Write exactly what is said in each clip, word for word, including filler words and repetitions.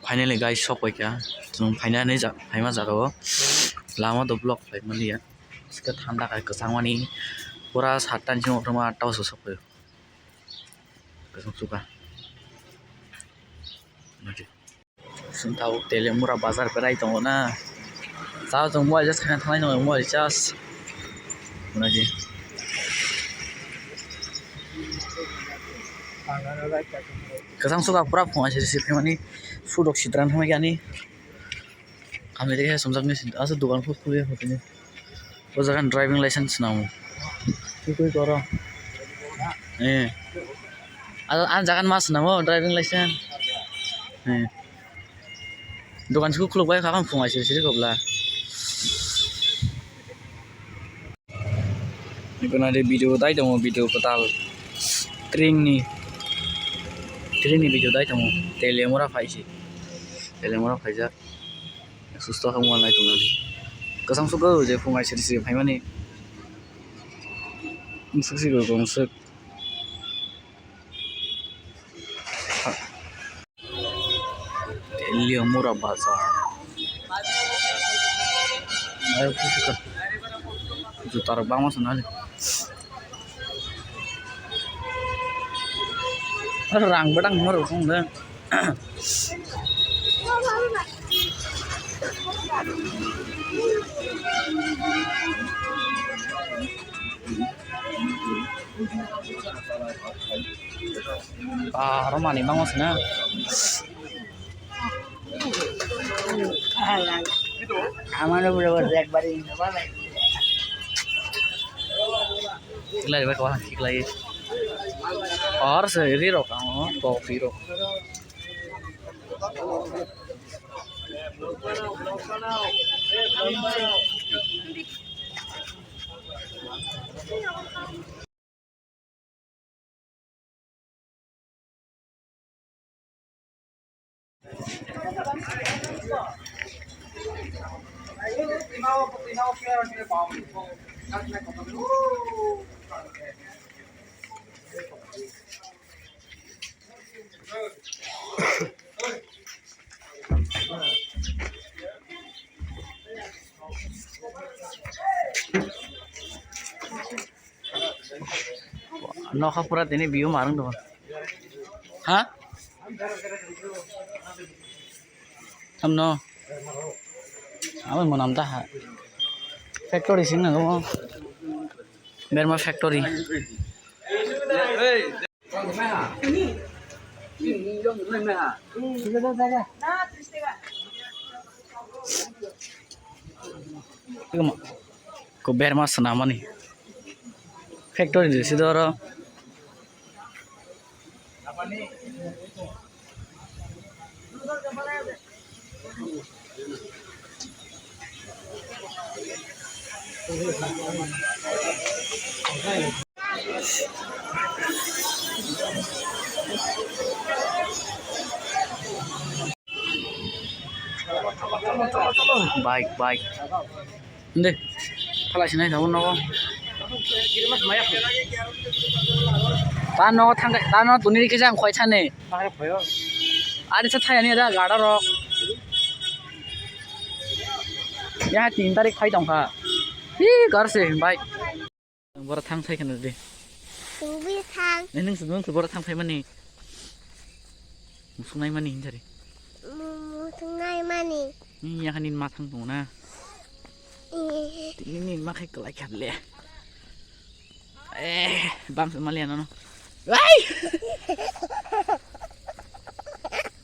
Finally guys, sok paikha. Chwng phainani ja-, phaima jaga o. Lama do block khlai mani ya. Sika thanda kai kwchang mani. Pura satta ni simo tongma atta o sok paio. Kwchang suka. Chwng tabuk Teliamura bazar berai tongo na. Cha chwng mobile just khaina thangnai tongo, mobile charge. Muna je. Kwchang suka pura phunga siri siri mani sudok sidran thangmani. Kami de sumjak ni asa dukan khub khub ya. O jaga ni driving license namo. Twi twi koro. Eh. Ano, ano jaga ni mas namo driving license. Eh. Dukan si khuluk bai kha phung ai siri siri kobla. Gana de video dai tongo, video kwtal. Train ni. Train ni video dai tongo. Teliamura phai si. Teliamura phaijak. Susto khe mobile nai tongnani. Kwchang sugo je phung ai siri siri phaimani. Swk swk swk. Teliamura bazar. Ayo kusuka. Juta rok bangma swnali. Rang bedang hwnma rok wng de. Ah, romani bango sina. Amano bro, bro, ekbari. Siklai ba kawan siklai. Or se ri rok ang to ri rok. Nokha pura tini view marwng tongo. Ha? Tamno. Amo monam ta ha. Factory sing na mo. Berma factory. Ko berma swnamani factory ni si doro. Bike, bike. Hindi. Pala sinai tabo nogo. Ta nogo thangkhe, ta nogo tuni rikhe jang khoi thani. Ari sa thayani da gada rok. Ya tin tarik phai tongkha. Hi garse bike. Bora thang sai khana de. Tungbi thang. Neng neng sudung bora thang sai mani. Musungnai mani hinjari. Musungnai mani. Ni ya kanin ma thang tong na. Eh. Tini ni ma khai kalai khat le. Eh, bam se mali ano. Ai!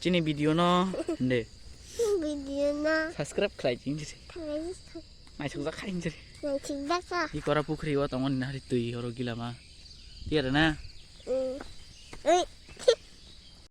Chini video no de. Video no. Subscribe khlai ching chiri. Naisuk jak khai chiri. Naisuk jak sa. I kora pukhri o tongo ni hari twi oro gilama. Tiara na. Mm. Oi.